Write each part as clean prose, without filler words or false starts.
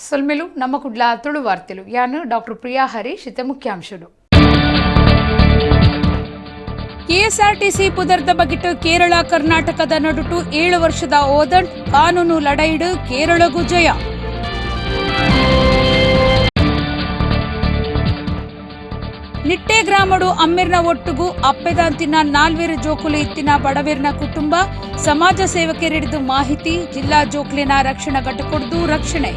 ಸೊಲ್ಮೆಲು ನಮ್ಮ ಕುಡ್ಲ ತುಳು ವಾರ್ತೆಲು. ಯಾನು ಡಾಕ್ಟರ್ ಪ್ರಿಯಾ ಹರೀಶ್. ಇತ್ತೆ ಮುಖ್ಯಾಂಶಗಳು. ಕೆಎಸ್ಆರ್ಟಿಸಿ ಪುದರ್ದ ಬಗಿಟ್ ಕೇರಳ ಕರ್ನಾಟಕದ ನಡುಟು 7 ವರ್ಷದ ಓದಂಟ್. ಕಾನೂನು ಲಡೈಡು ಕೇರಳಗೂ ಜಯ. ನಿಟ್ಟೆ ಗ್ರಾಮಡು ಅಮ್ಮಿರ್ನ ಒಟ್ಟುಗು ಅಪ್ಪೆದಾಂತಿನ ನಾಲ್ವೇರು ಜೋಕುಲು ಇತ್ತಿನ ಬಡವೇರ್ನ ಕುಟುಂಬ. ಸಮಾಜ ಸೇವಕರಿಡಿದು ಮಾಹಿತಿ. ಜಿಲ್ಲಾ ಜೋಕ್ಲಿನ ರಕ್ಷಣಾ ಘಟಕೊಡ್ದು ರಕ್ಷಣೆ.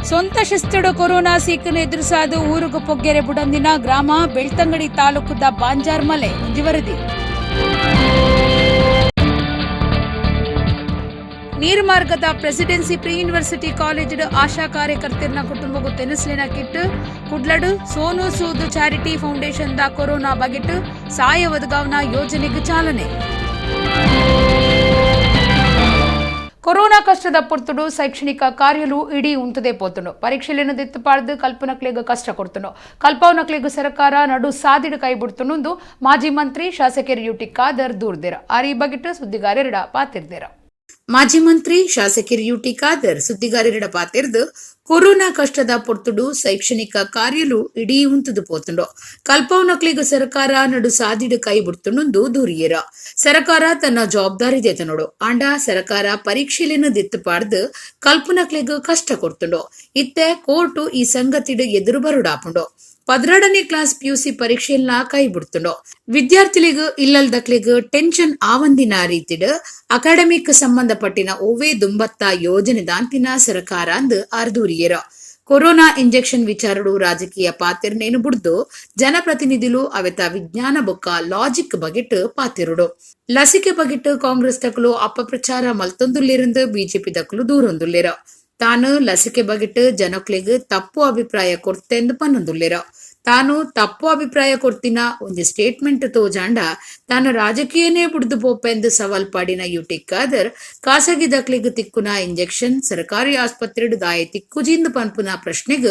ಸ್ವಂತ ಶಿಸ್ತುಡು ಕೊರೋನಾ ಸೀಕನ್ನು ಎದುರಿಸಾದು ಊರುಗು ಪೊಗ್ಗೆರೆ ಬುಡಂದಿನ ಗ್ರಾಮ. ಬೆಳ್ತಂಗಡಿ ತಾಲೂಕುದ ಬಾಂಜಾರ್ಮಲೆ ಒಂಜಿ ವರದಿ. ನೀರ್ಮಾರ್ಗದ presidency pre university college ಆಶಾ ಕಾರ್ಯಕರ್ತರ್ನ ಕುಟುಂಬಗೂ ತೆನಸ್ಲಿನ ಕಿಟ್. ಕುಡ್ಲಡು Sonu Sood charity foundation the corona ಬಗೆಟ್ ಸಾಯ ಒದಗಾವ್ನ ಯೋಜನೆಗೆ ಚಾಲನೆ. ಕೊರೋನಾ ಕಷ್ಟದ ಪೊರ್ತುಡು ಶೈಕ್ಷಣಿಕ ಕಾರ್ಯಲು ಇಡೀ ಉಂತದೆ ಪೋತುಂಡು. ಪರೀಕ್ಷೆಲೆನ್ ದೆತ್ತುಪಾಡ್ದು ಕಲ್ಪನಕ್ಲೆಗ್ ಕಷ್ಟ ಕೊಡ್ತುಂಡು. ಕಲ್ಪವನಕ್ಲೆಗ್ ಸರ್ಕಾರ ನಡು ಸಾದಿಡು ಕೈ ಬಿಡ್ತುಂಡು. ಮಾಜಿ ಮಂತ್ರಿ ಶಾಸಕೆರ್ ಯುಟಿ ಖಾದರ್ ದೂರ್ದೆರ್. ಆರ್ ಈ ಬಗೆಟ್ ಸುದ್ದಿಗಾರರೆಡ ಪಾತೆರ್ದೆರ್. ಮಾಜಿ ಮಂತ್ರಿ ಶಾಸಕೆರ್ ಯುಟಿ ಖಾದರ್ ಸುದ್ದಿಗಾರರೆಡ ಪಾತೆರ್ದು, ಕೊರೋನಾ ಕಷ್ಟದ ಪೊರ್ತುಡು ಶೈಕ್ಷಣಿಕ ಕಾರ್ಯಲು ಇಡೀ ಉಂತುದು ಪೋತುಂಡು. ಕಲ್ಪವನಕ್ಲೆಗ್ ಸರ್ಕಾರ ನಡು ಸಾದಿಡು ಕೈ ಬಿಡ್ತುಂಡು ದೂರಿಯೆರ್. ಸರ್ಕಾರ ತನ್ನ ಜವಾಬ್ದಾರಿ ದೆತನೊಡು. ಆಂಡ ಸರ್ಕಾರ ಪರೀಕ್ಷೆಲೆನ್ ದೆತ್ತುಪಾಡ್ದು ಕಲ್ಪನಕ್ಲೆಗ್ ಕಷ್ಟ ಕೊಡ್ತುಂಡು. ಇತ್ತೆ ಕೋರ್ಟು ಈ ಸಂಗತಿಡ್ ಎದುರು ಬರುಡಾಪುಂಡು. 12ನೇ ಕ್ಲಾಸ್ ಪಿಯುಸಿ ಪರೀಕ್ಷೆಯನ್ನ ಕೈ ಬಿಡ್ತುಂಡು. ವಿದ್ಯಾರ್ಥಿಲಿಗ್ ಇಲ್ಲಲ್ದಕ್ಲೆಗ್ ಟೆನ್ಷನ್ ಆವಂದಿನ ರೀತಿಡ್ ಅಕಾಡೆಮಿಕ್ ಸಂಬಂಧಪಟ್ಟಿನ ಒವ್ವೇ ದುಂಬತ್ತ ಯೋಜನೆ ದಾಂತಿನ ಸರ್ಕಾರ ಅಂದ್ ಆರ್ ದೂರಿಯೆರ್. ಕೊರೋನಾ ಇಂಜೆಕ್ಷನ್ ವಿಚಾರಡು ರಾಜಕೀಯ ಪಾತೆರ್ನೇನು ಬುಡ್ದು ಜನಪ್ರತಿನಿಧಿಲು ಅವೆತ ವಿಜ್ಞಾನ ಬೊಕ್ಕ ಲಾಜಿಕ್ ಬಗೆಟ್ ಪಾತೆರುಡು. ಲಸಿಕೆ ಬಗೆಟ್ ಕಾಂಗ್ರೆಸ್ ದಕುಲು ಅಪಪ್ರಚಾರ ಮಲ್ತೊಂದುಲ್ಲೆರೆಂದು ಬಿಜೆಪಿ ದಕುಲು ದೂರೊಂದುಲ್ಲೆರ್. ತಾನು ಲಸಿಕೆ ಬಗೆಟ್ ಜನಕ್ಲೆಗ್ ತಪ್ಪು ಅಭಿಪ್ರಾಯ ಕೊರ್ತೆಂದು ಪನ್ನೊಂದುಲ್ಲೆರ್. ತಾನು ತಪ್ಪು ಅಭಿಪ್ರಾಯ ಕೊರ್ತಿನ ಒಂಜಿ ಸ್ಟೇಟ್ಮೆಂಟ್ ತೋಜಾಂಡ ತಾನು ರಾಜಕೀಯನೇ ಬುಡ್ದು ಪೋಪೆಂದು ಸವಾಲ್ ಪಾಡಿನ ಯುಟಿ ಖಾದರ್, ಖಾಸಗಿ ದಕ್ಲೆಗ್ ತಿಕ್ಕುನ ಇಂಜೆಕ್ಷನ್ ಸರ್ಕಾರಿ ಆಸ್ಪತ್ರೆಡ್ ದಾಯೆ ತಿಕ್ಕುಜಿಂದು ಪನ್ಪುನ ಪ್ರಶ್ನೆಗ್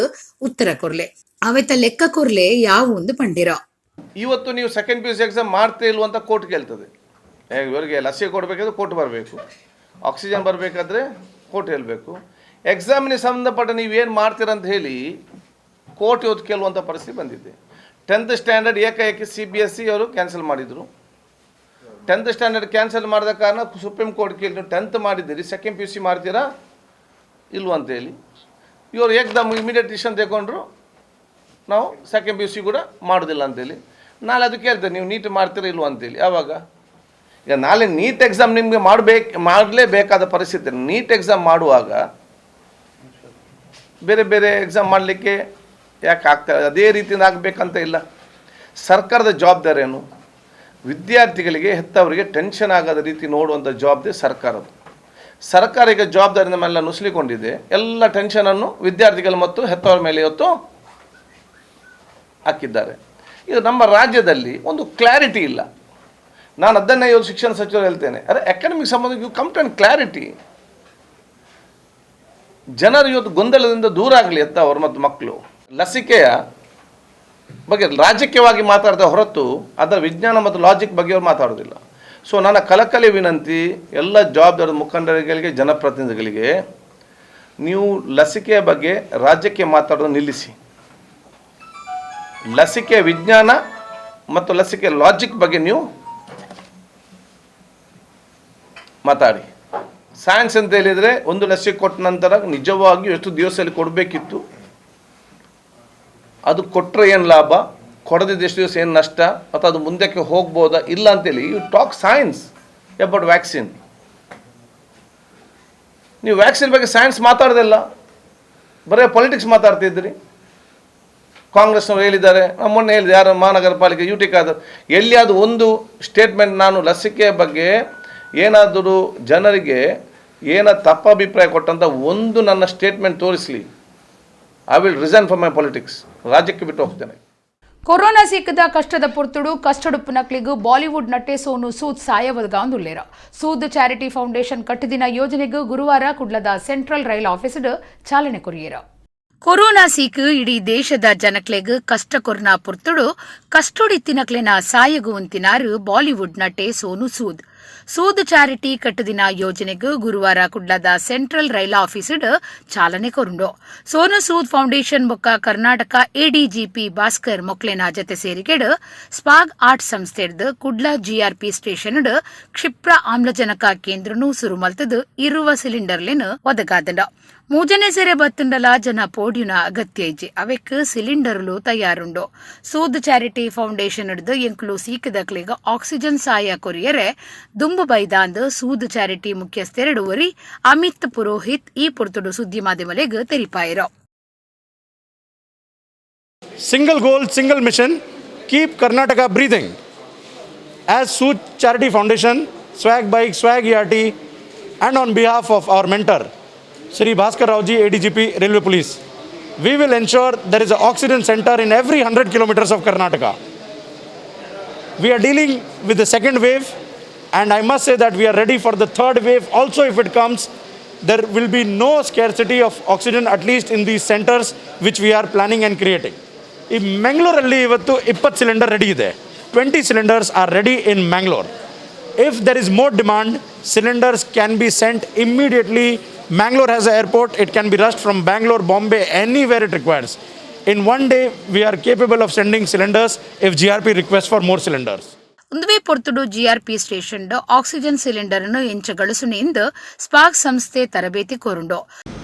ಉತ್ತರ ಕೊರ್ಲೆ, ಅವೆತ ಲೆಕ್ಕ ಕೊರ್ಲೆ ಯಾವೊಂದು ಪಂಡಿರ. ಇವತ್ತು ನೀವು second PUC exam ಮಾಡ್ತೇ ಇಲ್ವಂತ court ಕೇಳ್ತದೆ. ಇವರಿಗೆ ಲಸಿಕೆ ಕೊಡಬೇಕಾದ್ರೆ ಕೋರ್ಟ್ ಬರಬೇಕು, ಆಕ್ಸಿಜನ್ ಬರಬೇಕಾದ್ರೆ ಕೋರ್ಟ್ ಹೇಳಬೇಕು, ಎಕ್ಸಾಮಿಗೆ ಸಂಬಂಧಪಟ್ಟ ನೀವು ಏನು ಮಾಡ್ತೀರಂತ ಹೇಳಿ ಕೋರ್ಟ್ ಇವತ್ತು ಕೇಳುವಂಥ ಪರಿಸ್ಥಿತಿ ಬಂದಿದೆ. 10th standard ಏಕಾಏಕಿ ಸಿಬಿಎಸ್ಸಿ ಅವರು ಕ್ಯಾನ್ಸಲ್ ಮಾಡಿದರು. 10th standard cancel ಮಾಡಿದ ಕಾರಣ ಸುಪ್ರೀಂ ಕೋರ್ಟ್ ಕೇಳಿ, 10th ಮಾಡಿದ್ದೀರಿ, ಸೆಕೆಂಡ್ ಪಿಯುಸಿ ಮಾಡ್ತೀರಾ ಇಲ್ವ ಅಂತೇಳಿ. ಇವರು ಏಕ್ದಮ್ ಇಮಿಡಿಯೇಟ್ ಡಿಸಿಷನ್ ತಗೊಂಡ್ರು, ನಾವು ಸೆಕೆಂಡ್ ಪಿಯುಸಿ ಕೂಡ ಮಾಡೋದಿಲ್ಲ ಅಂತೇಳಿ. ನಾಳೆ ಅದು ಕೇಳ್ತೇನೆ, ನೀವು ನೀಟ್ ಮಾಡ್ತೀರಾ ಇಲ್ವ ಅಂತೇಳಿ. ಯಾವಾಗ? ಈಗ ನಾಳೆ ನೀಟ್ ಎಕ್ಸಾಮ್ ನಿಮಗೆ ಮಾಡಬೇಕು, ಮಾಡಲೇಬೇಕಾದ ಪರಿಸ್ಥಿತಿ. ನೀಟ್ ಎಕ್ಸಾಮ್ ಮಾಡುವಾಗ ಬೇರೆ ಬೇರೆ ಎಕ್ಸಾಮ್ ಮಾಡಲಿಕ್ಕೆ ಯಾಕೆ ಆಗ್ತಾ? ಅದೇ ರೀತಿಯಿಂದ ಆಗಬೇಕಂತ ಇಲ್ಲ. ಸರ್ಕಾರದ ಜವಾಬ್ದಾರಿ ಏನು? ವಿದ್ಯಾರ್ಥಿಗಳಿಗೆ, ಹೆತ್ತವರಿಗೆ ಟೆನ್ಷನ್ ಆಗದ ರೀತಿ ನೋಡುವಂಥ ಜವಾಬ್ದಾರಿ ಸರ್ಕಾರದ್ದು. ಸರ್ಕಾರ ಈಗ ಜವಾಬ್ದಾರಿ ನಮ್ಮೆಲ್ಲ ನುಸುಳಿಕೊಂಡಿದೆ. ಎಲ್ಲ ಟೆನ್ಷನನ್ನು ವಿದ್ಯಾರ್ಥಿಗಳು ಮತ್ತು ಹೆತ್ತವರ ಮೇಲೆ ಇವತ್ತು ಹಾಕಿದ್ದಾರೆ. ಇದು ನಮ್ಮ ರಾಜ್ಯದಲ್ಲಿ ಒಂದು ಕ್ಲಾರಿಟಿ ಇಲ್ಲ. ನಾನು ಅದನ್ನೇ ಇವತ್ತು ಶಿಕ್ಷಣ ಸಚಿವರು ಹೇಳ್ತೇನೆ, ಅರೆ, ಅಕಾಡೆಮಿಕ್ ಸಂಬಂಧ you come to an clarity. ಜನರು ಇವತ್ತು ಗೊಂದಲದಿಂದ ದೂರ ಆಗಲಿ ಹೆತ್ತವರು ಮತ್ತು ಮಕ್ಕಳು. ಲಸಿಕೆಯ ಬಗ್ಗೆ ರಾಜಕೀಯವಾಗಿ ಮಾತಾಡ್ತಾ ಹೊರತು ಅದರ ವಿಜ್ಞಾನ ಮತ್ತು ಲಾಜಿಕ್ ಬಗ್ಗೆ ಅವರು ಮಾತಾಡೋದಿಲ್ಲ. ಸೊ ನನ್ನ ಕಳಕಳಿ ವಿನಂತಿ ಎಲ್ಲ ಜವಾಬ್ದಾರಿ ಮುಖಂಡರುಗಳಿಗೆ, ಜನಪ್ರತಿನಿಧಿಗಳಿಗೆ, ನೀವು ಲಸಿಕೆಯ ಬಗ್ಗೆ ರಾಜ್ಯಕ್ಕೆ ಮಾತಾಡೋದು ನಿಲ್ಲಿಸಿ. ಲಸಿಕೆ ವಿಜ್ಞಾನ ಮತ್ತು ಲಸಿಕೆ ಲಾಜಿಕ್ ಬಗ್ಗೆ ನೀವು ಮಾತಾಡಿ. ಸೈನ್ಸ್ ಅಂತ ಹೇಳಿದರೆ, ಒಂದು ಲಸಿಕೆ ಕೊಟ್ಟ ನಂತರ ನಿಜವಾಗಿಯೂ ಎಷ್ಟು ದಿವಸದಲ್ಲಿ ಕೊಡಬೇಕಿತ್ತು, ಅದು ಕೊಟ್ಟರೆ ಏನು ಲಾಭ, ಕೊಡದಿದ್ದ ಎಷ್ಟು ದಿವಸ ಏನು ನಷ್ಟ ಮತ್ತು ಅದು ಮುಂದಕ್ಕೆ ಹೋಗ್ಬೋದಾ ಇಲ್ಲ ಅಂತೇಳಿ you talk science about vaccine. ನೀವು ವ್ಯಾಕ್ಸಿನ್ ಬಗ್ಗೆ ಸೈನ್ಸ್ ಮಾತಾಡೋದಿಲ್ಲ, ಬರೀ ಪೊಲಿಟಿಕ್ಸ್ ಮಾತಾಡ್ತಿದ್ರಿ. ಕಾಂಗ್ರೆಸ್ನವ್ರು ಹೇಳಿದ್ದಾರೆ, ನಾನು ಮೊನ್ನೆ ಹೇಳಿದೆ, ಯಾರು ಮಹಾನಗರ ಪಾಲಿಕೆ ಯುಟಿ ಖಾದರ್, ಎಲ್ಲಿ ಅದು ಒಂದು ಸ್ಟೇಟ್ಮೆಂಟ್, ನಾನು ಲಸಿಕೆ ಬಗ್ಗೆ ಏನಾದರೂ ಜನರಿಗೆ ಏನ ತಪ್ಪ ಅಭಿಪ್ರಾಯ ಕೊಟ್ಟಂಥ ಒಂದು ನನ್ನ statement ತೋರಿಸಲಿ, I will resign from my politics. ರಾಜ್ಯಕ್ಕೆ ಬಿಟ್ಟು ಹೋಗ್ತೇನೆ. ಕೊರೋನಾ ಸಿಕ್ಕದ ಕಷ್ಟದ ಪೊರ್ತುಡು ಕಷ್ಟಡುಪ್ಪುನಕ್ಲಿಗು ಬಾಲಿವುಡ್ ನಟೆ ಸೋನು ಸೂದ್ ಸಾಯವದ್ಗಾಂದುಲ್ಲೇರ. ಸೂದ್ ಚಾರಿಟಿ ಫೌಂಡೇಶನ್ ಕಟ್ಟಿದಿನ ಯೋಜನೆಗೂ ಗುರುವಾರ ಕುಡ್ಲದ ಸೆಂಟ್ರಲ್ ರೈಲ್ ಆಫೀಸ್ಡ್ ಚಾಲನೆ ಕೊರಿಯೇರ. ಕೊರೋನಾ ಸೀಕು ಇಡೀ ದೇಶದ ಜನಕ್ಲೆಗ್ ಕಷ್ಟ ಕೊರ್ನ ಪೊರ್ತುಡು ಕಷ್ಟೊಡಿತ್ತಿನಕ್ಲೆನ ಸಾಯಗು ಉಂತಿನಾರು ಬಾಲಿವುಡ್ ನಟೆ ಸೋನು ಸೂದ್. Sood charity ಕಟ್ಟುದಿನ ಯೋಜನೆಗೆ ಗುರುವಾರ ಕುಡ್ಲದ ಸೆಂಟ್ರಲ್ ರೈಲ್ ಆಫೀಸ್ಡ್ ಚಾಲನೆ ಕೊರುಂಡು. ಸೋನು ಸೂದ್ ಫೌಂಡೇಶನ್ ಬೊಕ್ಕ ಕರ್ನಾಟಕ ಎಡಿಜಿಪಿ ಭಾಸ್ಕರ್ ಮೊಕ್ಲೆನ ಜತೆ ಸೇರಿಗೆಡ್ ಸ್ಪಾಗ್ ಆರ್ಟ್ ಸಂಸ್ಥೆಡ್ದ್ ಕುಡ್ಲ ಜಿಆರ್ಪಿ ಸ್ಟೇಷನ್ ಕ್ಷಿಪ್ರ ಆಮ್ಲಜನಕ ಕೇಂದ್ರನು ಸುರು ಮಲ್ತದು ಇರುವ ಸಿಲಿಂಡರ್ಲೆನ್ ಒದಗಾದಂಡ. ಮೂಜನೆ ಸೆರೆ ಬತ್ತುಂಡಲ ಜನ ಪೋಡ್ಯುನ ಅಗತ್ಯ ಇಜ್ಜಿ, ಅವೆಕ್ ಸಿಲಿಂಡರ್ಲು ತಯಾರುಂಡು. ಸೂದ್ ಚಾರಿಟಿ ಫೌಂಡೇಶನ್ ಹಿಡ್ದು ಎಂಕ್ಲು ಸೀಕದಕ್ಲೆಗ್ ಆಕ್ಸಿಜನ್ ಸಾಯ ಕೊರಿಯರೆ ದುಂಬು ಬೈದಾಂದ್ ಸೂದ್ ಚಾರಿಟಿ ಮುಖ್ಯಸ್ಥೆರಡು ಒರಿ ಅಮಿತ್ ಪುರೋಹಿತ್ ಈ ಪೊರ್ತುಡು ಸುದ್ದಿ ಮಾಧ್ಯಮಲೆಗ್ ತೆರಿಪಾಯೆರು. Single goal, single mission, keep Karnataka breathing. As Sood Charity Foundation, Swag Bike, Swag ERT, and on behalf of our mentor, Sri Bhaskar Raoji, ADGP, Railway Police, we will ensure there is an oxygen center in every 100 kilometers of Karnataka. We are dealing with the second wave, and I must say that we are ready for the third wave also if it comes. There will be no scarcity of oxygen, at least in these centers which we are planning and creating. ಈ ಮ್ಯಾಂಗ್ಳೂರಲ್ಲಿ ಇವತ್ತು 20 cylinder ready ಇದೆ. 20 cylinders are ready in Mangalore. If there is more demand, cylinders can be sent immediately. Mangalore has an airport. It can be rushed from Bangalore, Bombay, anywhere it requires. In one day, we are capable of sending cylinders if GRP requests for more cylinders. ಉಂದುವೆ ಪೊರ್ತುಡು GRP station oxygen cylinder ಅನ್ನು ಎಂಚ ಗಳಸುನೆಂದು ಸ್ಪಾಗ್ ಸಂಸ್ಥೆ ತರಬೇತಿ ಕೋರುಂಡು.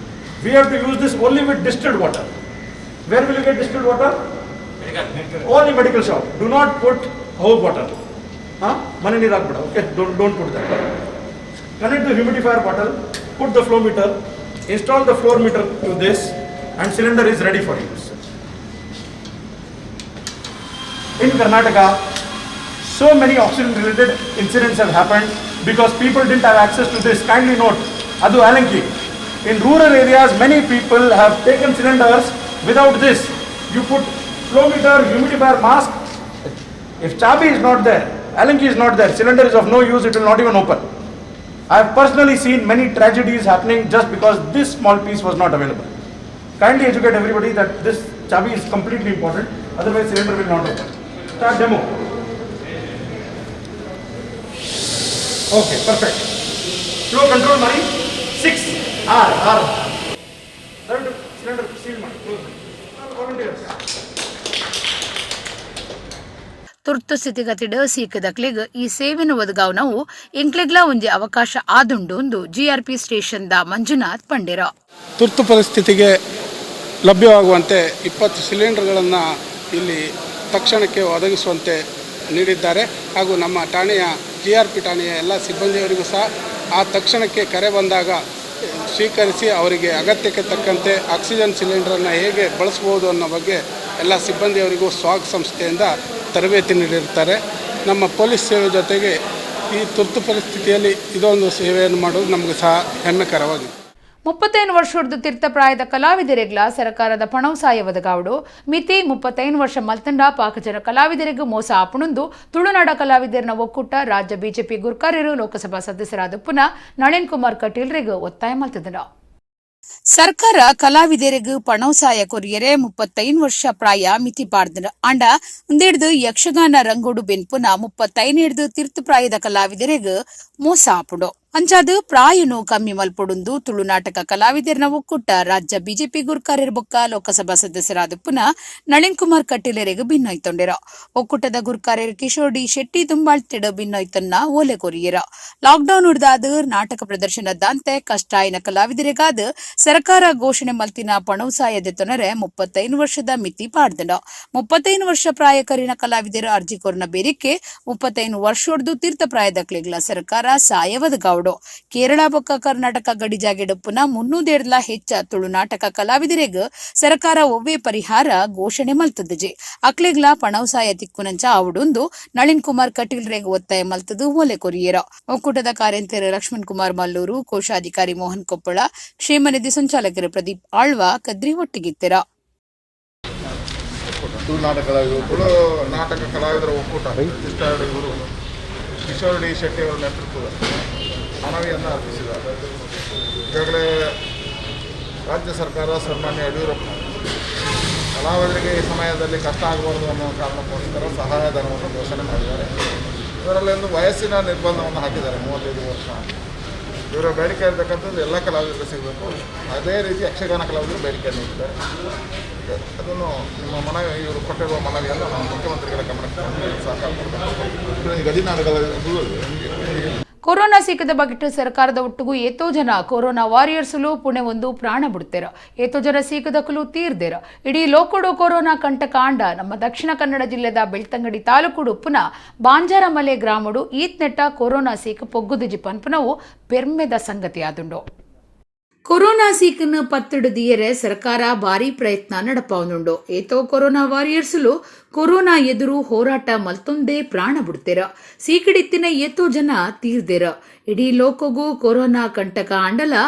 We have to use this only with distilled water. Where will you get distilled water? Only medical shop. Do not put house water. Huh? ಮನೆ ನೀರು ಹಾಕ್ಬೇಡ. Okay, don't put that. Connect the humidifier bottle, put the flow meter, install the flow meter to this, and cylinder is ready for use. In Karnataka, so many oxygen related incidents have happened because people didn't have access to this. Kindly note, ಅದು Allen key. In rural areas, many people have taken cylinders without this. You put flow meter, humidifier, mask. If chabi is not there, Allen key is not there, cylinder is of no use, it will not even open. I have personally seen many tragedies happening just because this small piece was not available. Kindly educate everybody that this chabi is completely important, otherwise cylinder will not open. Start demo. Okay, perfect. Flow control ಮಾಡಿ. 6 R R. ದಯವಿಟ್ಟು cylinder seal ಮಾಡಿ, close ಮಾಡಿ. Volunteers. ತುರ್ತು ಸ್ಥಿತಿಗತಿಡ್ ಸೀಕದಕ್ಲೆಗ್ ಈ ಸೇವೆನು ಒದಗಾವ್ ಎಂಕ್ಲೆಗ್ಲಾ ಒಂಜಿ ಅವಕಾಶ ಆದುಂಡು ಎಂದು ಜಿಆರ್ಪಿ ಸ್ಟೇಷನ್ the Manjunath ಪಂಡೆರ. ತುರ್ತು ಪರಿಸ್ಥಿತಿಗೆ ಲಭ್ಯವಾಗುವಂತೆ 20 ಸಿಲಿಂಡರ್ಗಳನ್ನು ಇಲ್ಲಿ ತಕ್ಷಣಕ್ಕೆ ಒದಗಿಸುವಂತೆ ನೀಡಿದ್ದಾರೆ. ಹಾಗೂ ನಮ್ಮ ಠಾಣೆಯ ಜಿಆರ್ಪಿ ಠಾಣೆಯ ಎಲ್ಲ ಸಿಬ್ಬಂದಿಯವರಿಗೂ ಸಹ ಆ ತಕ್ಷಣಕ್ಕೆ ಕರೆ ಬಂದಾಗ ಸ್ವೀಕರಿಸಿ ಅವರಿಗೆ ಅಗತ್ಯಕ್ಕೆ ತಕ್ಕಂತೆ ಆಕ್ಸಿಜನ್ ಸಿಲಿಂಡರನ್ನು ಹೇಗೆ ಬಳಸ್ಬೋದು ಅನ್ನೋ ಬಗ್ಗೆ ಎಲ್ಲ ಸಿಬ್ಬಂದಿಯವರಿಗೂ ಸ್ವಾಗ್ ಸಂಸ್ಥೆಯಿಂದ ತರಬೇತಿ ನೀಡಿರ್ತಾರೆ. ನಮ್ಮ ಪೊಲೀಸ್ ಸೇವೆ ಜೊತೆಗೆ ಈ ತುರ್ತು ಪರಿಸ್ಥಿತಿಯಲ್ಲಿ ಇದೊಂದು ಸೇವೆಯನ್ನು ಮಾಡೋದು ನಮಗೆ ಸಹ ಹೆಮ್ಮೆಕರವಾಗಿದೆ. 35 ವರ್ಷದ ತೀರ್ಥಪ್ರಾಯದ ಕಲಾವಿದರಿಗ್ಲ ಸರ್ಕಾರದ ಪಣವು ಸಾಯ ಒದಗಾವಡು, ಮಿತಿ 35 ವರ್ಷ ಮಲ್ತಂಡ ಪಾಕಜನ ಕಲಾವಿದರಿಗೂ ಮೋಸ ಆಪುಣಂದು ತುಳುನಾಡ ಕಲಾವಿದರನ್ನ ಒಕ್ಕೂಟ ರಾಜ್ಯ ಬಿಜೆಪಿ ಗುರ್ಕಾರ್ಯರು ಲೋಕಸಭಾ ಸದಸ್ಯರಾದ ಪುನಃ ನಳಿನ್ ಕುಮಾರ್ ಕಟೀಲ್ರಿಗೂ ಒತ್ತಾಯ ಮಲ್ತಿದ್ದರು. ಸರ್ಕಾರ ಕಲಾವಿದರಿಗೂ ಪಣವು ಸಾಯ ಕೊರಿಯರೆ 35 ವರ್ಷ ಪ್ರಾಯ ಮಿತಿ ಪಾಡ್ದನು. ಆಂಡ ಒಂದೆಡ್ದು ಯಕ್ಷಗಾನ ರಂಗೋಡು ಬೆನ್ಪುನ 35 ಹಿಡ್ದು ತೀರ್ಥ ಪ್ರಾಯದ ಕಲಾವಿದರಿಗೂ ಮೋಸ ಆಪುಂಡು. ಅಂಚಾದು ಪ್ರಾಯನು ಕಮ್ಮಿ ಮಲ್ಪೊಡುಂದು ತುಳುನಾಟಕ ಕಲಾವಿದರನ ಒಕ್ಕೂಟ ರಾಜ್ಯ ಬಿಜೆಪಿ ಗುರ್ಕಾರ್ಯರ ಬೊಕ್ಕ ಲೋಕಸಭಾ ಸದಸ್ಯರಾದ ಪುನಃ ನಳಿನ್ ಕುಮಾರ್ ಕಟೀಲರಿಗೂ ಭಿನ್ನೋಯ್ತೊಂಡಿರ. ಒಕ್ಕೂಟದ ಗುರ್ಕಾರ್ಯರು ಕಿಶೋರ್ ಡಿ ಶೆಟ್ಟಿ ದುಂಬಾಳ್ತಿಡ ಭಿನ್ನೋಯ್ತನ್ನ ಓಲೆ ಕೊರಿಯರ. ಲಾಕ್ಡೌನ್ ಹಿಡ್ದಾದ ನಾಟಕ ಪ್ರದರ್ಶನದಂತೆ ಕಷ್ಟ ಆಯ್ನ ಕಲಾವಿದರಿಗಾದ ಸರ್ಕಾರ ಘೋಷಣೆ ಮಲ್ತಿನ ಪಣವು ಸಾಯ ದೆತ್ತೊನರೆ 35 ವರ್ಷದ ಮಿತಿ ಪಾಡ್ದಂಡ. 35 ವರ್ಷ ಪ್ರಾಯಕರಿನ ಕಲಾವಿದರು ಅರ್ಜಿ ಕೊರ್ನ ಬೇರಿಕೆ 35 ವರ್ಷೊಡ್ದು ತೀರ್ಥ ಪ್ರಾಯದಕ್ಲೆಗ್ಲ ಸರ್ಕಾರ ಸಾಯವದ ಗಾವಡು. ಕೇರಳ ಬೊಕ್ಕ ಕರ್ನಾಟಕ ಗಡಿ ಜಾಗೆಡಪ್ಪುನ 300 ಹೆಚ್ಚ ತುಳು ನಾಟಕ ಕಲಾವಿದರಿಗ್ ಸರ್ಕಾರ ಒವ್ವೇ ಪರಿಹಾರ ಘೋಷಣೆ ಮಲ್ತದಜಿ. ಅಕ್ಲೆಗ್ಲ ಪಣವು ಸಾಯ ತಿಕ್ಕುನಂಚ ಆವುಡುಂದು ನಳಿನ್ ಕುಮಾರ್ ಕಟೀಲ್ ರೇಗ್ ಒತ್ತಾಯ ಮಲ್ತದು ಓಲೆ ಕೊರಿಯರ. ಒಕ್ಕೂಟದ ಕಾರ್ಯಂತೆರ್ ಲಕ್ಷ್ಮಣ್ ಕುಮಾರ್ ಮಲ್ಲೂರು, ಕೋಶಾಧಿಕಾರಿ ಮೋಹನ್ ಕೊಪ್ಪಳ, ಕ್ಷೇಮ ನಿಧಿ ಸಂಚಾಲಕರು ಪ್ರದೀಪ್ ಆಳ್ವ ಕದ್ರಿ ಒಟ್ಟಿಗಿತ್ತೆರ. ತುಳು ನಾಟಕ ಕಲಾವಿದರ ಒಕ್ಕೂಟ ಇವರು ಕಿಶೋರ್ ಡಿ ಶೆಟ್ಟಿ ಅವರ ನೇತೃತ್ವದ ಮನವಿಯನ್ನು ಅರ್ಪಿಸಿದ್ದಾರೆ. ಈಗಾಗಲೇ ರಾಜ್ಯ ಸರ್ಕಾರ ಸನ್ಮಾನ್ಯ ಯಡಿಯೂರಪ್ಪ ಕಲಾವಿದರಿಗೆ ಈ ಸಮಯದಲ್ಲಿ ಕಷ್ಟ ಆಗಬಾರ್ದು ಅನ್ನೋ ಕಾರಣಕ್ಕೋಸ್ಕರ ಸಹಾಯಧನವನ್ನು ಘೋಷಣೆ ಮಾಡಿದ್ದಾರೆ. ಇವರಲ್ಲಿ ಒಂದು ವಯಸ್ಸಿನ ನಿರ್ಬಂಧವನ್ನು ಹಾಕಿದ್ದಾರೆ, 35 ವರ್ಷ. ಇವರ ಬೇಡಿಕೆ ಇರತಕ್ಕಂಥದ್ದು ಎಲ್ಲ ಕಲಾವಿದರು ಸಿಗಬೇಕು. ಅದೇ ರೀತಿ ಯಕ್ಷಗಾನ ಕಲಾವಿದರು ಬೇಡಿಕೆಯನ್ನು ಇಟ್ಟಿದ್ದಾರೆ. ಅದನ್ನು ನಿಮ್ಮ ಮನವಿ, ಇವರು ಕೊಟ್ಟಿರುವ ಮನವಿಯನ್ನು ನಾವು ಮುಖ್ಯಮಂತ್ರಿಗಳ ಗಮನಕ್ಕೆ ತಂದು ಸಹಕಾರ ಕೊಡಬೇಕು. ಗಡಿನಾಡುಗಳ ಕೊರೋನಾ ಸೀಕದ ಬಗೆಟ್ ಸರ್ಕಾರದ ಒಟ್ಟಿಗೂ ಏತೋ ಜನ ಕೊರೋನಾ ವಾರಿಯರ್ಸ್ಲು ಪುಣೆ ಒಂದು ಪ್ರಾಣ ಬಿಡ್ತೇರ, ಏತೋ ಜನ ಸೀಕದಕಲು ತೀರ್ದೇರ. ಇಡೀ ಲೋಕಡು ಕೊರೋನಾ ಕಂಟಕಾಂಡ ನಮ್ಮ ದಕ್ಷಿಣ ಕನ್ನಡ ಜಿಲ್ಲೆದ ಬೆಳ್ತಂಗಡಿ ತಾಲೂಕುಡು ಪುನಃ ಬಾಂಜಾರಮಲೆ ಗ್ರಾಮಡು ಈತ್ನೆಟ್ಟ ಕೊರೋನಾ ಸೀಕ ಪೊಗ್ಗುದಿಜಿ ಪನ್ಪುನವು ಪೆರ್ಮೆದ ಸಂಗತಿ ಆದುಂಡು. ಕೊರೋನಾ ಸೀಕನ್ನು ಪತ್ತಿಡದಿಯರೆ ಸರ್ಕಾರ ಭಾರಿ ಪ್ರಯತ್ನ ನಡಪಾವನುಂಡು. ಏತೋ ಕೊರೋನಾ ವಾರಿಯರ್ಸ್ಲು ಕೊರೋನಾ ಎದುರು ಹೋರಾಟ ಮಲ್ತೊಂದೇ ಪ್ರಾಣ ಬಿಡ್ತೇರ, ಸೀಕಿಡಿತ್ತಿನ ಏತೋ ಜನ ತೀರ್ದೇರ. ಇಡೀ ಲೋಕಗೂ ಕೊರೋನಾ ಕಂಟಕ ಅಂಡಲ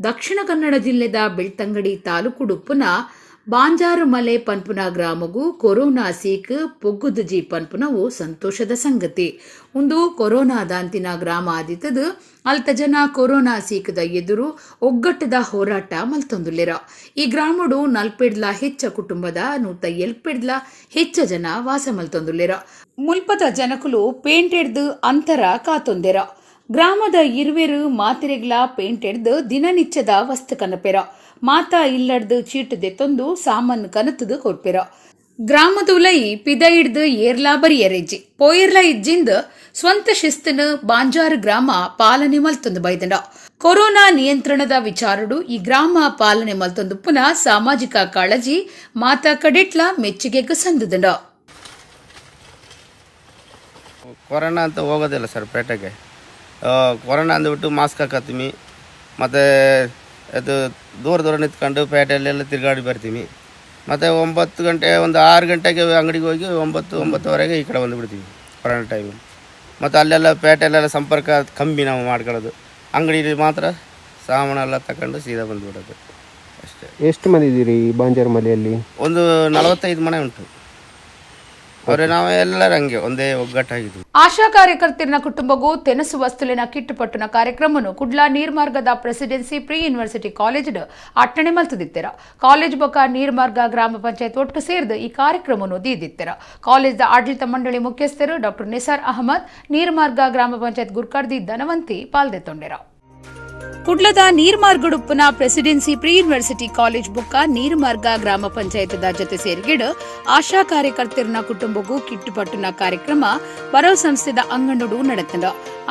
ದಕ್ಷಿಣ ಕನ್ನಡ ಜಿಲ್ಲೆದ ಬೆಳ್ತಂಗಡಿ ತಾಲೂಕುಡುಪ್ಪುನ ಬಾಂಜಾರುಮಲೆ ಪನ್ಪುನ ಗ್ರಾಮಗೂ ಕೊರೋನಾ ಸೀಕ್ ಪೊಗ್ಗುದುಜಿ ಪನ್ಪುನವು ಸಂತೋಷದ ಸಂಗತಿ. ಒಂದು ಕೊರೋನಾ ದಾಂತಿನ ಗ್ರಾಮ ಆದಿತ್ತದು ಅಲ್ತ ಜನ ಕೊರೋನಾ ಸೀಕದ ಎದುರು ಒಗ್ಗಟ್ಟದ ಹೋರಾಟ ಮಲ್ತೊಂದುಲ್ಲೆರ. ಈ ಗ್ರಾಮಡು ನಲ್ಪೆಡ್ಲ ಹೆಚ್ಚ ಕುಟುಂಬದ 170 ಹೆಚ್ಚ ಜನ ವಾಸ ಮಲ್ತೊಂದುಲ್ಲೆರ. ಮುಲ್ಪದ ಜನಕುಲು ಪೇಂಟೆಡ್ದು ಅಂತರ ಕಾತೊಂದೆರ. ಗ್ರಾಮದ ಇರುವೆರು ಮಾತಿರೆಗ್ಲ ಪೇಂಟೆಡ್ದು ದಿನನಿತ್ಯದ ವಸ್ತು ಕನಪೆರ. ಮಾತಾ ಇಲ್ಲಡ್ದು ಚೀಟು ದೆತ್ತೊಂದು ಸಾಮಾನು ಕನತದು ಕೊರ್ಪೆರ. ಗ್ರಾಮದುಲೈ ಪಿದ ಹಿಡ್ದು ಏರ್ಲಾ ಬರಿಯರೆಜ್ಜಿ ಪೋಯಿರ್ಲ ಇಜ್ಜಿಂದ ಸ್ವಂತ ಶಿಸ್ತನು ಬಾಂಜಾರು ಗ್ರಾಮ ಪಾಲನೆ ಮಲ್ತೊಂದು ಬೈದಂಡ. ಕೊರೋನಾ ನಿಯಂತ್ರಣದ ವಿಚಾರಡು ಈ ಗ್ರಾಮ ಪಾಲನೆ ಮಲ್ತೊಂದು ಪುನಃ ಸಾಮಾಜಿಕ ಕಾಳಜಿ ಮಾತಾ ಕಡೆಟ್ಲ ಮೆಚ್ಚುಗೆಗೆ ಸಂದದಂಡ. ಕೊರೋನಾ ಅಂತ ಹೋಗೋದಿಲ್ಲ ಸರ್ ಪೇಟೆಗೆ. ಕೊರೋನಾ ಅಂದ್ಬಿಟ್ಟು ಮಾಸ್ಕ್ ಹಾಕತ್ತೀವಿ, ಮತ್ತು ಅದು ದೂರ ದೂರ ನಿಂತ್ಕೊಂಡು ಪೇಟೆಯಲ್ಲೆಲ್ಲ ತಿರುಗಾಡಿ ಬರ್ತೀವಿ. ಮತ್ತು 9 ಗಂಟೆ ಒಂದು 6 ಗಂಟೆಗೆ ಅಂಗಡಿಗೆ ಹೋಗಿ 9, 9:30ಗೆ ಈ ಕಡೆ ಬಂದುಬಿಡ್ತೀವಿ ಕೊರೋನಾ ಟೈಮು. ಮತ್ತು ಅಲ್ಲೆಲ್ಲ ಪೇಟೆಯಲ್ಲೆಲ್ಲ ಸಂಪರ್ಕ ಕಮ್ಮಿ ನಾವು ಮಾಡ್ಕೊಳ್ಳೋದು. ಅಂಗಡಿಯಲ್ಲಿ ಮಾತ್ರ ಸಾಮಾನೆಲ್ಲ ತಗೊಂಡು ಸೀದಾ ಬಂದುಬಿಡೋದು ಅಷ್ಟೇ. ಎಷ್ಟು ಮಂದಿ ಇದ್ದೀರಿ ಈ ಬಾಂಜಾರಮಲೆಯಲ್ಲಿ? ಒಂದು 45 ಮನೆ ಉಂಟು. ಅವರೇ ನಾವೆಲ್ಲರೂ ಹಂಗೆ ಒಂದೇ ಒಗ್ಗಟ್ಟಾಗಿದ್ವಿ. ಆಶಾ ಕಾರ್ಯಕರ್ತರಿನ ಕುಟುಂಬಗೂ ತೆನಸು ವಸ್ತುಲಿನ ಕಿಟ್ಟು ಪಟ್ಟುನ ಕಾರ್ಯಕ್ರಮನು ಕುಡ್ಲಾ ನೀರ್ಮಾರ್ಗದ ಪ್ರೆಸಿಡೆನ್ಸಿ ಪ್ರೀ ಯೂನಿವರ್ಸಿಟಿ ಕಾಲೇಜ್ ಅಟ್ಟಣೆ ಮಲ್ತದಿತ್ತೆರ. ಕಾಲೇಜ್ ಬೊಕ ನೀರ್ಮಾರ್ಗ ಗ್ರಾಮ ಪಂಚಾಯತ್ ಒಟ್ಟು ಸೇರಿದು ಈ ಕಾರ್ಯಕ್ರಮವನ್ನು ದೀದಿತ್ತೆರ. ಕಾಲೇಜ್ದ ಆಡಳಿತ ಮಂಡಳಿ ಮುಖ್ಯಸ್ಥರು ಡಾಕ್ಟರ್ ನಿಸಾರ್ ಅಹಮದ್, ನೀರ್ಮಾರ್ಗ ಗ್ರಾಮ ಪಂಚಾಯತ್ ಗುರ್ಕಾರ್ದಿ ಧನವಂತಿ ಪಾಲ್ದೆತ್ತೊಂಡೆರ. ಕುಡ್ಲದ ನೀರ್ಮಾರ್ಗಡುಪ್ಪನ ಪ್ರೆಸಿಡೆನ್ಸಿ ಪ್ರೀ ಯೂನಿವರ್ಸಿಟಿ ಕಾಲೇಜ್ ಬುಕ್ಕ ನೀರ್ಮಾರ್ಗ ಗ್ರಾಮ ಪಂಚಾಯತ್ದ ಜೊತೆ ಸೇರಿಗೆಡು ಆಶಾ ಕಾರ್ಯಕರ್ತರನ ಕುಟುಂಬಕ್ಕೂ ಕಿಟ್ಟುಪಟ್ಟುನ ಕಾರ್ಯಕ್ರಮ ಬರೋ ಸಂಸ್ಥೆದ ಅಂಗಣಡು ನಡೆತಂಡ.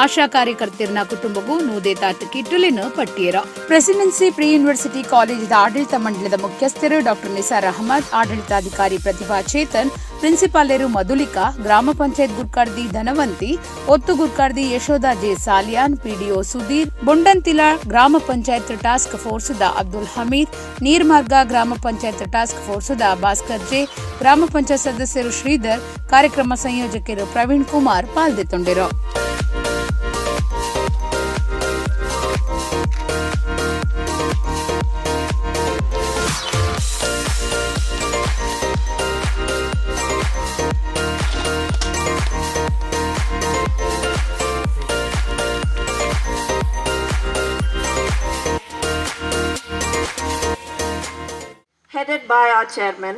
ಆಶಾ ಕಾರ್ಯಕರ್ತರನ ಕುಟುಂಬಕ್ಕೂ ನೂದೆ ತಾತು ಕಿಟ್ಟುಲಿನ ಪಟ್ಟಿಯರ. ಪ್ರೆಸಿಡೆನ್ಸಿ ಪ್ರೀ ಯೂನಿವರ್ಸಿಟಿ ಕಾಲೇಜಿದ ಆಡಳಿತ ಮಂಡಳದ ಮುಖ್ಯಸ್ಥರು ಡಾಕ್ಟರ್ ನಿಸಾರ್ ಅಹಮದ್, ಆಡಳಿತಾಧಿಕಾರಿ ಪ್ರತಿಭಾ ಚೇತನ್, ಪ್ರಿನ್ಸಿಪಾಲರು ಮಧುಲಿಕಾ, ಗ್ರಾಮ ಪಂಚಾಯತ್ ಗುರ್ಕಾರ್ದಿ ಧನವಂತಿ, ಒತ್ತು ಗುರ್ಕಾರ್ದಿ ಯಶೋಧ ಜೆ ಸಾಲಿಯಾನ್, ಪಿಡಿಒ ಸುಧೀರ್, ಬೊಂಡಂತಿಲ ಗ್ರಾಮ ಪಂಚಾಯತ್ ಟಾಸ್ಕ್ ಫೋರ್ಸ್ದ ಅಬ್ದುಲ್ ಹಮೀದ್, ನೀರ್ಮಾರ್ಗ ಗ್ರಾಮ ಪಂಚಾಯತ್ ಟಾಸ್ಕ್ ಫೋರ್ಸ್ದ ಭಾಸ್ಕರ್ ಜೆ, ಗ್ರಾಮ ಪಂಚಾಯತ್ ಸದಸ್ಯರು ಶ್ರೀಧರ್, ಕಾರ್ಯಕ್ರಮ ಸಂಯೋಜಕರು Praveen Kumar ಪಾಲ್ದೆತ್ತೊಂಡಿರು. Headed by our chairman,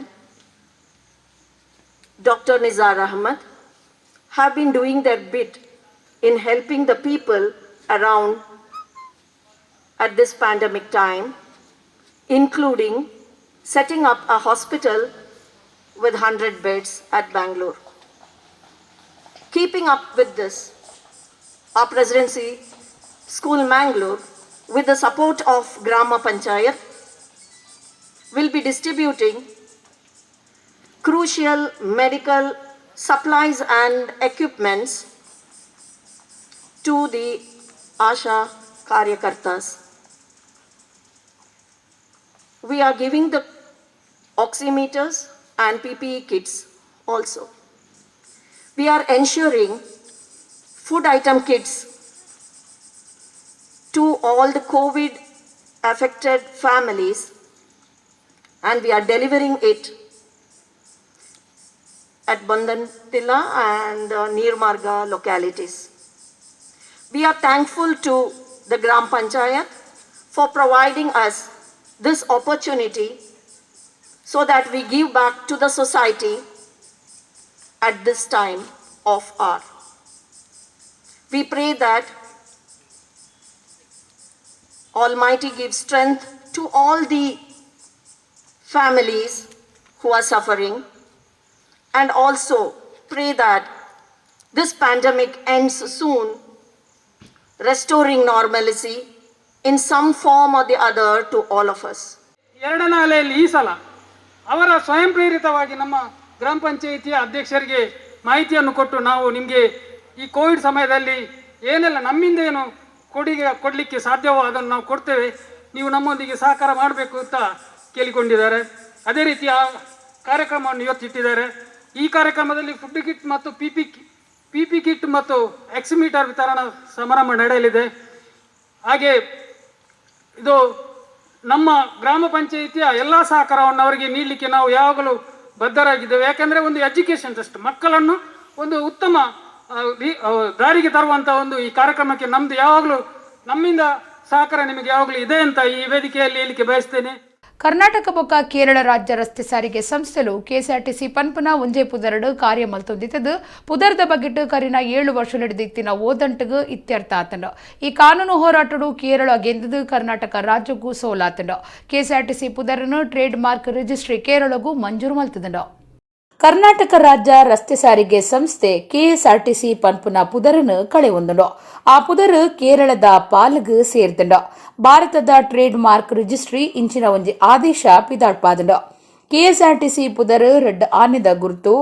Dr. Nizar Ahmed, have been doing their bit in helping the people around at this pandemic time, including setting up a hospital with 100 beds at Bangalore. Keeping up with this, our presidency school Mangalore, with the support of Grama Panchayat, will be distributing crucial medical supplies and equipments to the Asha Karyakartas. We are giving the oximeters and PPE kits also. We are ensuring food item kits to all the COVID affected families, and we are delivering it at Bandantila and Nirmarga localities. We are thankful to the Gram Panchayat for providing us this opportunity so that we give back to the society at this time of our. We pray that Almighty gives strength to all the families who are suffering, and also pray that this pandemic ends soon, restoring normalcy in some form or the other to all of us. ಎರಡನೇ ಅಲೆಯಲ್ಲಿ ಈ ಸಲ ಅವರ ಸ್ವಯಂ ಪ್ರೇರಿತವಾಗಿ ನಮ್ಮ ಗ್ರಾಮ ಪಂಚಾಯಿತಿಯ ಅಧ್ಯಕ್ಷರಿಗೆ ಮಾಹಿತಿಯನ್ನು ಕೊಟ್ಟು ನಾವು ನಿಮಗೆ ಈ ಕೋವಿಡ್ ಸಮಯದಲ್ಲಿ ಏನೆಲ್ಲ ನಮ್ಮಿಂದ ಏನು ಕೊಡುಗೆ ಕೊಡಲಿಕ್ಕೆ ಸಾಧ್ಯವೋ ಅದನ್ನು ನಾವು ಕೊಡ್ತೇವೆ, ನೀವು ನಮ್ಮೊಂದಿಗೆ ಸಹಕಾರ ಮಾಡಬೇಕು ಅಂತ ಕೇಳಿಕೊಂಡಿದ್ದಾರೆ. ಅದೇ ರೀತಿ ಆ ಕಾರ್ಯಕ್ರಮವನ್ನು ಇವತ್ತಿಟ್ಟಿದ್ದಾರೆ. ಈ ಕಾರ್ಯಕ್ರಮದಲ್ಲಿ ಫುಡ್ ಕಿಟ್ ಮತ್ತು P P kit ಮತ್ತು ಎಕ್ಸಿಮೀಟರ್ ವಿತರಣಾ ಸಮಾರಂಭ ನಡೆಯಲಿದೆ. ಹಾಗೆ ಇದು ನಮ್ಮ ಗ್ರಾಮ ಪಂಚಾಯಿತಿಯ ಎಲ್ಲ ಸಹಕಾರವನ್ನು ಅವರಿಗೆ ನೀಡಲಿಕ್ಕೆ ನಾವು ಯಾವಾಗಲೂ ಬದ್ಧರಾಗಿದ್ದೇವೆ. ಯಾಕೆಂದರೆ ಒಂದು ಎಜುಕೇಷನ್ ಟ್ರಸ್ಟ್ ಮಕ್ಕಳನ್ನು ಒಂದು ಉತ್ತಮ ದಾರಿಗೆ ತರುವಂಥ ಒಂದು ಈ ಕಾರ್ಯಕ್ರಮಕ್ಕೆ ನಮ್ಮದು ಯಾವಾಗಲೂ ನಮ್ಮಿಂದ ಸಹಕಾರ ನಿಮಗೆ ಯಾವಾಗಲೂ ಇದೆ ಅಂತ ಈ ವೇದಿಕೆಯಲ್ಲಿ ಹೇಳಲಿಕ್ಕೆ ಬಯಸ್ತೇನೆ. ಕರ್ನಾಟಕ ಬೊಕ್ಕ ಕೇರಳ ರಾಜ್ಯ ರಸ್ತೆ ಸಾರಿಗೆ ಸಂಸ್ಥೆಲು ಕೆಎಸ್ಆರ್ಟಿಸಿ ಪನ್ಪುನ ಒಂಜೆ ಪುದರಡು ಕಾರ್ಯ ಮಲ್ತೊಂದಿತ್ತದು. ಪುದರ್ದ ಬಗ್ಗಿಟ್ಟು ಕರಿನ 7 ವರ್ಷ ನಡೆದಿತ್ತಿನ ಓದಂಟಗು ಇತ್ಯರ್ಥ ಆತಂಡು. ಈ ಕಾನೂನು ಹೋರಾಟಡು ಕೇರಳ ಗೆಂದದು ಕರ್ನಾಟಕ ರಾಜ್ಯಕ್ಕೂ ಸೋಲಾತಂಡು. ಕೆಎಸ್ಆರ್ಟಿಸಿ ಪುದರನ್ನು trade mark registry ಕೇರಳಗೂ ಮಂಜೂರು ಮಲ್ತದಂಡು. ಕರ್ನಾಟಕ ರಾಜ್ಯ ರಸ್ತೆ ಸಾರಿಗೆ ಸಂಸ್ಥೆ ಕೆಎಸ್ಆರ್ಟಿಸಿ ಪನ್ಪುನ ಪುದರನ್ನು ಕಳೆವೊಂದುಂಡು. ಆ ಪುದರ್ ಕೇರಳದ ಪಾಲ್ಗ್ ಸೇರ್ದುಂಡು. ಭಾರತದ trade mark registry ಇಂಚಿನ ಒಂಜಿ ಆದೇಶ ಪಿದಾಡ್ಪಾದುಂಡು. ಕೆಎಸ್ಆರ್ಟಿಸಿ ಪುದರ್ ರಡ್ಡ್ ಆನೆದ ಗುರುತು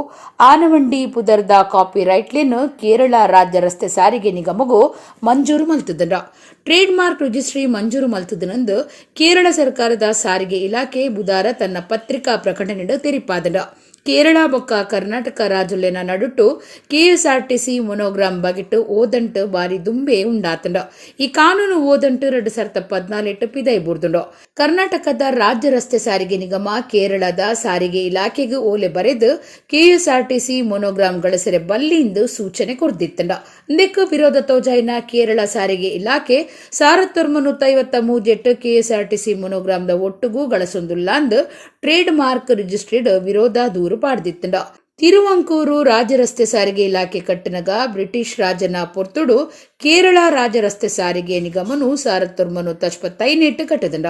ಆನವಂಡಿ ಪುದರ್ದ ಕಾಪಿ ರೈಟ್ಲೆನ್ ಕೇರಳ ರಾಜ್ಯ ರಸ್ತೆ ಸಾರಿಗೆ ನಿಗಮಗೂ ಮಂಜೂರು ಮಲ್ತುದುಂಡು. Trade mark registry ಮಂಜೂರು ಮಲ್ತುದನಂದು ಕೇರಳ ಸರ್ಕಾರದ ಸಾರಿಗೆ ಇಲಾಖೆ ಬುಧಾರ ತನ್ನ ಪತ್ರಿಕಾ ಪ್ರಕಟಣೆ ತೆರಿಪಾದುಂಡು. ಕೇರಳ ಬೊಕ್ಕ ಕರ್ನಾಟಕ ರಾಜ್ಯಲೆನ ನಡುಟು ಕೆಎಸ್ಆರ್ಟಿಸಿ ಮೊನೋಗ್ರಾಮ್ ಬಗೆಟ್ ಓದಂಟು ಬಾರಿ ದುಂಬೆ ಉಂಡಾತಂಡು. ಈ ಕಾನೂನು ಓದಂಟು 2014 ಪಿದೈಬೂರ್ದುಂಡು. ಕರ್ನಾಟಕದ ರಾಜ್ಯ ರಸ್ತೆ ಸಾರಿಗೆ ನಿಗಮ ಕೇರಳದ ಸಾರಿಗೆ ಇಲಾಖೆಗೆ ಓಲೆ ಬರೆದು ಕೆಎಸ್ಆರ್ಟಿಸಿ ಮೊನೋಗ್ರಾಮ್ ಗಳಸರೆ ಬಲ್ಲಿಂದು ಸೂಚನೆ ಕೊರ್ದಿತ್ತಂಡ. ಇಂದಕ್ಕೆ ವಿರೋಧ ತೋಜಾಯಿನ ಕೇರಳ ಸಾರಿಗೆ ಇಲಾಖೆ 1953 ಕೆಎಸ್ಆರ್ಟಿಸಿ ಮೊನೋಗ್ರಾಮ್ದ ಒಟ್ಟುಗೂ ಗಳಸೊಂದುಲ್ಲಾಂದು trade mark registered ವಿರೋಧ ದೂರು ಪಾಡ್ದಿತ್ತಂಡ. ತಿರುವಂಕೂರು ರಾಜ್ಯ ರಸ್ತೆ ಸಾರಿಗೆ ಇಲಾಖೆ ಕಟ್ಟನಗ ಬ್ರಿಟಿಷ್ ರಾಜನ ಪೊರ್ತುಡು ಕೇರಳ ರಾಜ್ಯ ರಸ್ತೆ ಸಾರಿಗೆ ನಿಗಮನು 1985 ಕಟ್ಟದಂಡ.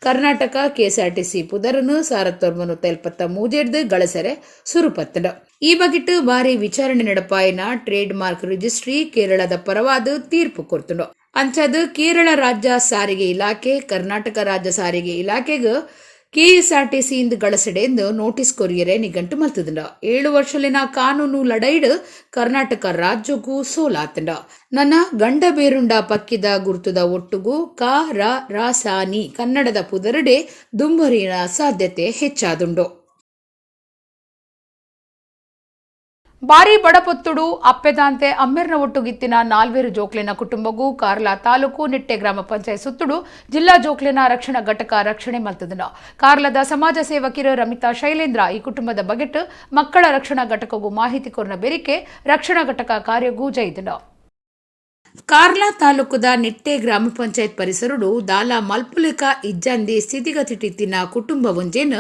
ಕರ್ನಾಟಕ ಕೆಎಸ್ಆರ್ಟಿಸಿ ಪುದರನು 1973 ಗಳಸರೆ ಸುರುಪತ್ತಂಡ. ಈ ಬಗೆಟ್ ಭಾರಿ ವಿಚಾರಣೆ ನಡಪಾಯಿನ trade mark registry ಕೇರಳದ ಪರವಾದ ತೀರ್ಪು ಕೊರ್ತುಂಡು. ಅಂಚದು ಕೇರಳ ರಾಜ್ಯ ಸಾರಿಗೆ ಇಲಾಖೆ ಕರ್ನಾಟಕ ರಾಜ್ಯ ಸಾರಿಗೆ ಇಲಾಖೆಗೆ ಕೆಎಸ್ಆರ್ಟಿಸಿ ಇಂದು ಗಳಸಡೆ ಎಂದು ನೋಟಿಸ್ ಕೊರಿಯರೆ ನಿಘಂಟು ಮಲ್ತದಂಡ. 7 ವರ್ಷಲಿನ ಕಾನೂನು ಲಡೈಡ್ ಕರ್ನಾಟಕ ರಾಜ್ಯಕ್ಕೂ ಸೋಲಾತಂಡ. ನನ್ನ ಗಂಡ ಬೇರುಂಡ ಪಕ್ಕಿದ ಗುರುತುದ ಒಟ್ಟುಗೂ ಕ ರ ರ ಸ ನಿ ಕನ್ನಡದ ಪುದರಡೆ ದುಂಬರಿನ ಸಾಧ್ಯತೆ ಹೆಚ್ಚಾದುಂಡು. ಬಾರಿ ಬಡಪೊತ್ತುಡು ಅಪ್ಪೆದಾಂತೆ ಅಮ್ಮೆರ್ನ ಒಟ್ಟುಗಿತ್ತಿನ ನಾಲ್ವೇರು ಜೋಕ್ಲೆನ ಕುಟುಂಬಗೂ ಕಾರ್ಲಾ ತಾಲೂಕು ನಿಟ್ಟೆ ಗ್ರಾಮ ಪಂಚಾಯತ್ ಸುತ್ತುಡು ಜಿಲ್ಲಾ ಜೋಕ್ಲೆನ ರಕ್ಷಣಾ ಘಟಕ ರಕ್ಷಣೆ ಮಲ್ತದನ. ಕಾರ್ಲಾದ ಸಮಾಜ ಸೇವಕಿರು ರಮಿತಾ ಶೈಲೇಂದ್ರ ಈ ಕುಟುಂಬದ ಬಗೆಟ್ ಮಕ್ಕಳ ರಕ್ಷಣಾ ಘಟಕಗೂ ಮಾಹಿತಿ ಕೊರ್ನ ಬೆರಿಕೆ ರಕ್ಷಣಾ ಘಟಕ ಕಾರ್ಯಗೂ ಜೈದನ. ಕಾರ್ಲಾ ತಾಲೂಕುದ ನಿಟ್ಟೆ ಗ್ರಾಮ ಪಂಚಾಯತ್ ಪರಿಸರಡು ದಾಲ ಮಲ್ಪುಲಿಕ ಇಜ್ಜಂದಿ ಸ್ಥಿತಿಗತಿಟಿತ್ತಿನ ಕುಟುಂಬ ಒಂಜೇನ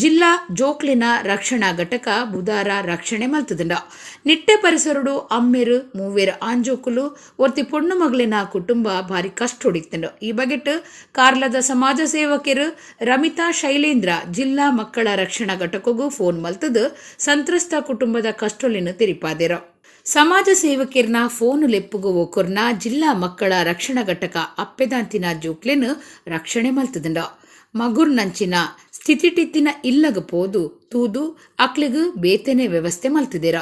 ಜಿಲ್ಲಾ ಜೋಕ್ಲಿನ ರಕ್ಷಣಾ ಘಟಕ ಬುಧಾರ ರಕ್ಷಣೆ ಮಲ್ತದಂಡ. ನಿಟ್ಟೆ ಪರಿಸರಡು ಅಮ್ಮೆರು ಮೂವೇರು ಆಂಜೋಕುಲು ಒರ್ತಿ ಪೊಣ್ಣು ಮಗಳಿನ ಕುಟುಂಬ ಭಾರಿ ಕಷ್ಟೊಡಿತ್ತಂಡು. ಈ ಬಗೆಟ್ ಕಾರ್ಲದ ಸಮಾಜ ಸೇವಕಿಯರು ರಮಿತಾ ಶೈಲೇಂದ್ರ ಜಿಲ್ಲಾ ಮಕ್ಕಳ ರಕ್ಷಣಾ ಘಟಕಗೂ ಫೋನ್ ಮಲ್ತದು ಸಂತ್ರಸ್ತ ಕುಟುಂಬದ ಕಷ್ಟೊಲಿನ ತಿರಿಪಾದಿರ. ಸಮಾಜ ಸೇವಕಿಯರ್ನ ಫೋನ್ ಲೆಪ್ಪುಗು ಒಕೊರ್ನ ಜಿಲ್ಲಾ ಮಕ್ಕಳ ರಕ್ಷಣಾ ಘಟಕ ಅಪ್ಪೆದಾಂತಿನ ಜೋಕ್ಲೆನ್ ರಕ್ಷಣೆ ಮಲ್ತದಂಡ. ಮಗುರ್ನಂಚಿನ ಸ್ಥಿತಿಟಿತ್ತಿನ ಇಲ್ಲಗ ಪೋದು ತೂದು ಅಕ್ಲಿಗ್ ಬೇತನೆ ವ್ಯವಸ್ಥೆ ಮಲ್ತಿದಿರ.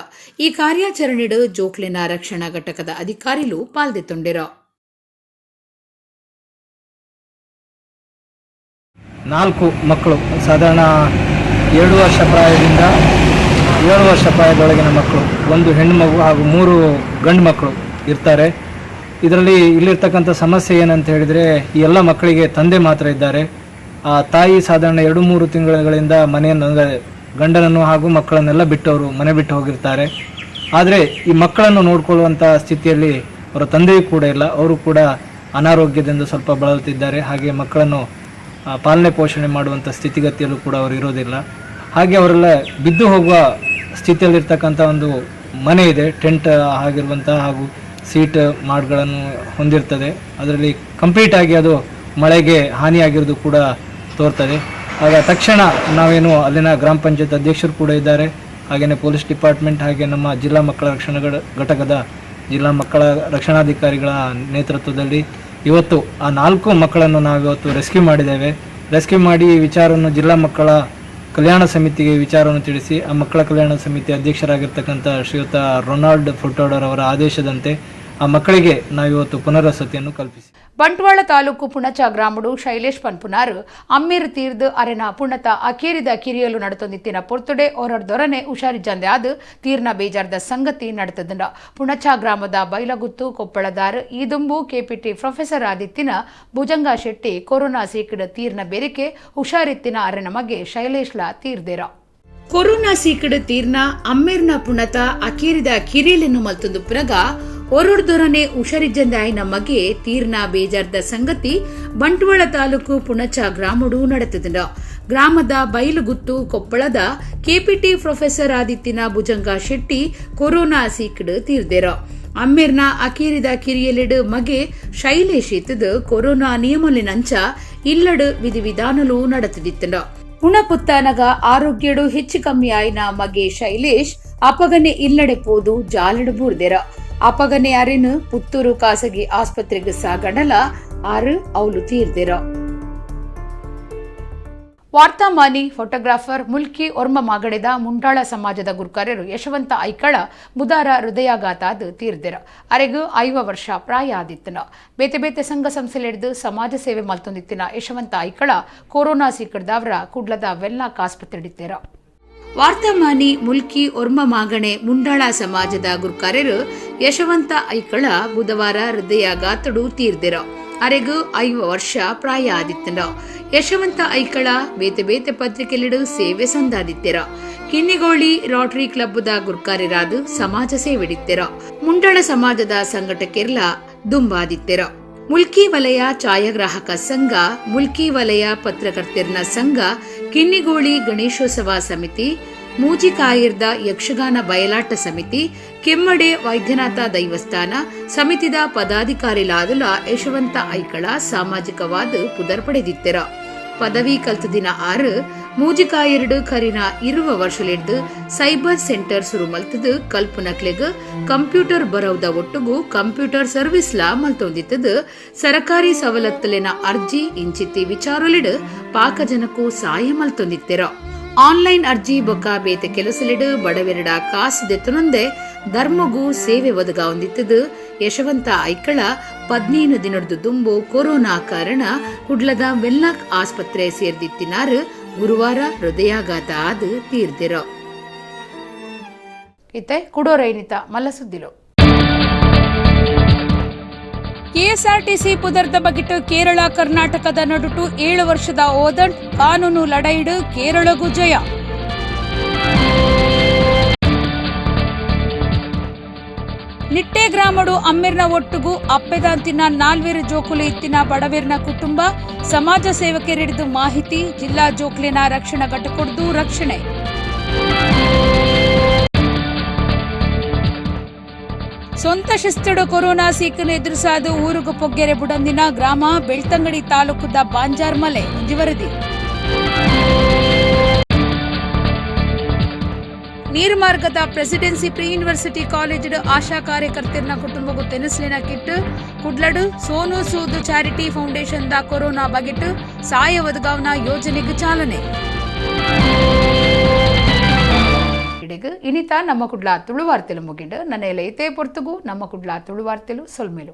ಈ ಕಾರ್ಯಾಚರಣೆಡು ಜೋಕ್ಲೆನ ರಕ್ಷಣಾ ಘಟಕದ ಅಧಿಕಾರಿಲು ಪಾಲ್ದೆತ್ತೊಂಡಿರ. 4 ಮಕ್ಕಳು, ಸಾಧಾರಣ 2 ವರ್ಷ ಪ್ರಾಯದಿಂದ 7 ವರ್ಷ ಪ್ರಾಯದೊಳಗಿನ ಮಕ್ಕಳು, ಒಂದು ಹೆಣ್ಣು ಮಗು ಹಾಗೂ 3 ಗಂಡು ಮಕ್ಕಳು ಇರ್ತಾರೆ. ಇದರಲ್ಲಿ ಇಲ್ಲಿರ್ತಕ್ಕಂಥ ಸಮಸ್ಯೆ ಏನಂತ ಹೇಳಿದರೆ, ಈ ಎಲ್ಲ ಮಕ್ಕಳಿಗೆ ತಂದೆ ಮಾತ್ರ ಇದ್ದಾರೆ. ಆ ತಾಯಿ ಸಾಧಾರಣ 2-3 ತಿಂಗಳುಗಳಿಂದ ಮನೆಯನ್ನು, ಅಂದರೆ ಗಂಡನನ್ನು ಹಾಗೂ ಮಕ್ಕಳನ್ನೆಲ್ಲ ಬಿಟ್ಟವರು ಮನೆ ಬಿಟ್ಟು ಹೋಗಿರ್ತಾರೆ. ಆದರೆ ಈ ಮಕ್ಕಳನ್ನು ನೋಡಿಕೊಳ್ಳುವಂಥ ಸ್ಥಿತಿಯಲ್ಲಿ ಅವರ ತಂದೆಯೂ ಕೂಡ ಇಲ್ಲ. ಅವರು ಕೂಡ ಅನಾರೋಗ್ಯದಿಂದ ಸ್ವಲ್ಪ ಬಳಲುತ್ತಿದ್ದಾರೆ. ಹಾಗೆ ಮಕ್ಕಳನ್ನು ಪಾಲನೆ ಪೋಷಣೆ ಮಾಡುವಂಥ ಸ್ಥಿತಿಗತಿಯಲ್ಲೂ ಕೂಡ ಅವರು ಇರೋದಿಲ್ಲ. ಹಾಗೆ ಅವರೆಲ್ಲ ಬಿದ್ದು ಹೋಗುವ ಸ್ಥಿತಿಯಲ್ಲಿರ್ತಕ್ಕಂಥ ಒಂದು ಮನೆ ಇದೆ, ಟೆಂಟ್ ಆಗಿರುವಂಥ ಹಾಗೂ ಸೀಟ್ ಮಾಡ್ಗಳನ್ನು ಹೊಂದಿರ್ತದೆ. ಅದರಲ್ಲಿ ಕಂಪ್ಲೀಟಾಗಿ ಅದು ಮಳೆಗೆ ಹಾನಿಯಾಗಿರೋದು ಕೂಡ ತೋರ್ತದೆ. ಆಗ ತಕ್ಷಣ ನಾವೇನು ಅಲ್ಲಿನ ಗ್ರಾಮ ಪಂಚಾಯತ್ ಅಧ್ಯಕ್ಷರು ಕೂಡ ಇದ್ದಾರೆ, ಹಾಗೆಯೇ ಪೊಲೀಸ್ ಡಿಪಾರ್ಟ್ಮೆಂಟ್, ಹಾಗೆ ನಮ್ಮ ಜಿಲ್ಲಾ ಮಕ್ಕಳ ರಕ್ಷಣಾ ಘಟಕದ ಜಿಲ್ಲಾ ಮಕ್ಕಳ ರಕ್ಷಣಾಧಿಕಾರಿಗಳ ನೇತೃತ್ವದಲ್ಲಿ ಇವತ್ತು ಆ 4 ಮಕ್ಕಳನ್ನು ನಾವಿವತ್ತು ರೆಸ್ಕ್ಯೂ ಮಾಡಿದ್ದೇವೆ. ರೆಸ್ಕ್ಯೂ ಮಾಡಿ ಈ ವಿಚಾರವನ್ನು ಜಿಲ್ಲಾ ಮಕ್ಕಳ ಕಲ್ಯಾಣ ಸಮಿತಿಗೆ ವಿಚಾರವನ್ನು ತಿಳಿಸಿ ಆ ಮಕ್ಕಳ ಕಲ್ಯಾಣ ಸಮಿತಿ ಅಧ್ಯಕ್ಷರಾಗಿರ್ತಕ್ಕಂಥ ಶ್ರೀಯುತ ರೊನಾಲ್ಡ್ ಫುಟೋಡರ್ ಅವರ ಆದೇಶದಂತೆ ಆ ಮಕ್ಕಳಿಗೆ ನಾವಿವತ್ತು ಪುನರ್ವಸತಿಯನ್ನು ಕಲ್ಪಿಸಿ. ಬಂಟ್ವಾಳ ತಾಲೂಕು ಪುಣಚ ಗ್ರಾಮಡು ಶೈಲೇಶ್ ಪನ್ಪುನಾರು ಅಮ್ಮಿರ್ ತೀರ್ದು ಅರೆನ ಪುಣತ ಅಕೇರಿದ ಕಿರಿಯಲು ನಡತೊಂದಿತ್ತಿನ ಪೊರ್ತುಡೆ ದೊರನೆ ಹುಷಾರಿಜ್ಜಂದೆ ಆದು ತೀರ್ನ ಬೇಜಾರ್ದ ಸಂಗತಿ ನಡತದಂಡ. ಪುಣಚ ಗ್ರಾಮದ Bailaguttu ಕೊಪ್ಪಳದಾರ್ ಈದುಂಬು KPT professor ಆದಿತ್ತಿನ Bhujanga Shetty corona ಸೀಕಿಡ ತೀರ್ನ ಬೇರಿಕೆ ಹುಷಾರಿತ್ತಿನ ಅರೆನ ಮಗೆ ಶೈಲೇಶ್ಲ ತೀರ್ದೇರ. ಕೊರೋನಾ ಸೀಕಿಡ ತೀರ್ನ ಅಮ್ಮಿರ್ನ ಪುಣತ ಅಕೇರಿದ ಕಿರಿಯಲನ್ನು ಮಲ್ತೊಂದು ಪುನಗ ಒರೊರ್ದೊರನೆ ಹುಷಾರಿಜ್ಜಂದಾಯಿನ ಮಗೆ ತೀರ್ನ ಬೇಜಾರ್ದ ಸಂಗತಿ ಬಂಟ್ವಾಳ ತಾಲೂಕು ಪುಣಚ ಗ್ರಾಮಡು ನಡೆತದ. ಗ್ರಾಮದ ಬೈಲುಗುತ್ತು ಕೊಪ್ಪಳದ KPT professor ಆದಿತ್ತಿನ Bhujanga Shetty corona ಸೀಕ್ಡ್ ತೀರ್ದೇರ. ಅಮ್ಮಿರ್ನ ಅಕೀರಿದ ಕಿರಿಯಲಿಡು ಮಗೆ ಶೈಲೇಶ್ ಇತ್ತದು ಕೊರೋನಾ ನಿಯಮಲಿನಂಚ ಇಲ್ಲಡು ವಿಧಿವಿಧಾನಲು ನಡೆತದಿತ್ತಂಡ. ಪುಣಪುತ್ತನಗ ಆರೋಗ್ಯಡು ಹೆಚ್ಚು ಕಮ್ಮಿ ಆಯಿನ ಮಗೆ ಶೈಲೇಶ್ ಅಪಗನೆ ಇಲ್ಲಡೆ ಪೋದು ಜಾಲಡು ಬೂರ್ದೆರ. ಅಪಗನೆ ಅರೆನು ಪುತ್ತೂರು ಖಾಸಗಿ ಆಸ್ಪತ್ರೆಗೆ ಸಾಗಣಲ ಆರು ಅವಲು ತೀರ್ದಿರ. ವಾರ್ತಾಮಾನಿ ಫೋಟೋಗ್ರಾಫರ್ ಮುಲ್ಕಿ ಒರ್ಮ ಮಾಗಡೆದ ಮುಂಡಾಳ ಸಮಾಜದ ಗುರುಕಾರ್ಯರು ಯಶವಂತ ಐಕಳ ಬುಧಾರ ಹೃದಯಾಘಾತ ಅದು ತೀರ್ದಿರ. ಅರೆಗು 50 ವರ್ಷ ಪ್ರಾಯ ಆದಿತ್ತನ. ಬೇತೆ ಬೇತೆ ಸಂಘ ಸಂಸ್ಥೆಲೆಡ್ದು ಸಮಾಜ ಸೇವೆ ಮಲ್ತೊಂದಿತ್ತಿನ ಯಶವಂತ ಐಕಳ ಕೊರೋನಾ ಸೀಕಡ್ದವರ ಕುಡ್ಲದ ವೆಲ್ಲಾಕ್ ಆಸ್ಪತ್ರೆ ಹಿಡಿತೀರ. ವಾರ್ತಾಮಾನಿ ಮುಲ್ಕಿ ಒರ್ಮ ಮಾಗಣೆ ಮುಂಡಾಳ ಸಮಾಜದ ಗುರುಕಾರ್ಯರು ಯಶವಂತ ಐಕಳ ಬುಧವಾರ ಹೃದಯಾಘಾತಡು ತೀರ್ದಿರ. ಅರೆಗು 50 ವರ್ಷ ಪ್ರಾಯ ಆದಿತ್ತನ. ಯಶವಂತ ಐಕಳ ಬೇತೆ ಬೇತೆ ಪತ್ರಿಕೆಲಿಡು ಸೇವೆ ಸಂದಾದಿತ್ತಿರ. ಕಿನ್ನಿಗೋಳಿ ರೋಟರಿ ಕ್ಲಬ್ದ ಗುರ್ಕಾರ್ಯರಾದ ಸಮಾಜ ಸೇವೆಡಿತ್ತಿರ. ಮುಂಡಾಳ ಸಮಾಜದ ಸಂಘಟಕೆರ್ಲ ದುಂಬಾದಿತ್ತಿರ. ಮುಲ್ಕಿ ವಲಯ ಛಾಯಾಗ್ರಾಹಕ ಸಂಘ, ಮುಲ್ಕಿ ವಲಯ ಪತ್ರಕರ್ತಿರ್ನ ಸಂಘ, ಕಿನ್ನಿಗೋಳಿ ಗಣೇಶೋತ್ಸವ ಸಮಿತಿ, ಮೂಜಿಕಾಯಿರ್ದ ಯಕ್ಷಗಾನ ಬಯಲಾಟ ಸಮಿತಿ, ಕೆಮ್ಮಡೆ ವೈದ್ಯನಾಥ ದೈವಸ್ಥಾನ ಸಮಿತಿದ ಪದಾಧಿಕಾರಿಲಾದಲ ಯಶವಂತ ಐಕಳ ಸಾಮಾಜಿಕವಾದ ಪುದರ್ ಪಡೆದಿತ್ತೆರ. ಪದವಿ ಕಲ್ತ ದಿನ 6 ಮೂಜಿಕಾಯಿರ್ಡು ಕರಿನ 20 ವರ್ಷಲಿಡ್ದು ಸೈಬರ್ ಸೆಂಟರ್ ಸುರು ಮಲ್ತದು ಕಲ್ಪನಕ್ಲೆಗ್ ಕಂಪ್ಯೂಟರ್ ಬರೌದ ಒಟ್ಟುಗು ಕಂಪ್ಯೂಟರ್ ಸರ್ವಿಸ್ ಲಾ ಮಲ್ತೊಂದಿತ್ತದು. ಸರಕಾರಿ ಸವಲತ್ತುಲಿನ ಅರ್ಜಿ ಇಂಚಿತ್ತಿ ವಿಚಾರಲಿಡು ಪಾಕಜನಕ್ಕೂ ಸಾಯ ಮಲ್ತೊಂದಿತ್ತೆರ. ಆನ್ಲೈನ್ ಅರ್ಜಿ ಬೊಕ್ಕ ಬೇತೆ ಕೆಲಸಲಿಡು ಬಡವೆರಡ ಕಾಸು ದೆತ್ತನೊಂದೆ ಧರ್ಮಗೂ ಸೇವೆ ಒದಗಾವೊಂದಿತ್ತದು. ಯಶವಂತ ಐಕಳ 15 ದಿನದ ದುಂಬು ಕೊರೋನಾ ಕಾರಣ ಕುಡ್ಲದ ವೆಲ್ಲಾಕ್ ಆಸ್ಪತ್ರೆ ಸೇರ್ದಿತ್ತಿನಾರು ಗುರುವಾರ ಹೃದಯಾಘಾತ ಆದು ತೀರ್ದಿರೋ. ಇತ್ತೆ ಕುಡೋರೈನಿತ ಮಲ್ಲಸುದ್ದಿಲು. ಕೆಎಸ್ಆರ್ಟಿಸಿ ಪುದರ್ದ ಬಗಿಟ್ಟು ಕೇರಳ ಕರ್ನಾಟಕದ ನಡುಟು 7 ವರ್ಷದ ಓದಂಟ್ ಕಾನೂನು ಲಡೈಡು ಕೇರಳಗೂ ಜಯ. ನಿಟ್ಟೆ ಗ್ರಾಮಡು ಅಮ್ಮಿರ್ನ ಒಟ್ಟುಗು ಅಪ್ಪೆದಾಂತಿನ 4 ಜೋಕುಲು ಇತ್ತಿನ ಬಡವಿರ್ನ ಕುಟುಂಬ ಸಮಾಜ ಸೇವಕರಿಡಿದು ಮಾಹಿತಿ. ಜಿಲ್ಲಾ ಜೋಕ್ಲಿನ ರಕ್ಷಣಾ ಘಟಕಡ್ದು ರಕ್ಷಣೆ. ಸ್ವಂತ ಶಿಸ್ತುಡು ಕೊರೋನಾ ಸೀಕನ್ನು ಎದುರಿಸಾದು ಊರುಗು ಪೊಗ್ಗೆರೆ ಬುಡಂದಿನ ಗ್ರಾಮ ಬೆಳ್ತಂಗಡಿ ತಾಲೂಕುದ ಬಾಂಜಾರ್ಮಲೆ ವರದಿ. ನೀರ್ಮಾರ್ಗದ ಪ್ರೆಸಿಡೆನ್ಸಿ ಪ್ರೀ ಯೂನಿವರ್ಸಿಟಿ ಕಾಲೇಜ್ ಆಶಾ ಕಾರ್ಯಕರ್ತರ್ನ ಕುಟುಂಬಗೂ ತೆನಸ್ಲಿನ ಕಿಟ್. ಕುಡ್ಲಡು Sonu Sood charity foundation the corona ಬಗೆಟ್ ಸಾಯ ಒದಗಾವ್ನ ಯೋಜನೆಗೆ ಚಾಲನೆ. ಇನಿತ ನಮ್ಮ ಕುಡ್ಲ ತುಳುವಾರ್ತೆಲು ಮುಗಿಂಡು. ನನ್ನ ಎಲೆ ಇತೇ ಪೊರ್ತುಗು ನಮ್ಮ ಕುಡ್ಲ ತುಳುವಾರ್ತೆಲು ಸೊಲ್ಮೇಲು.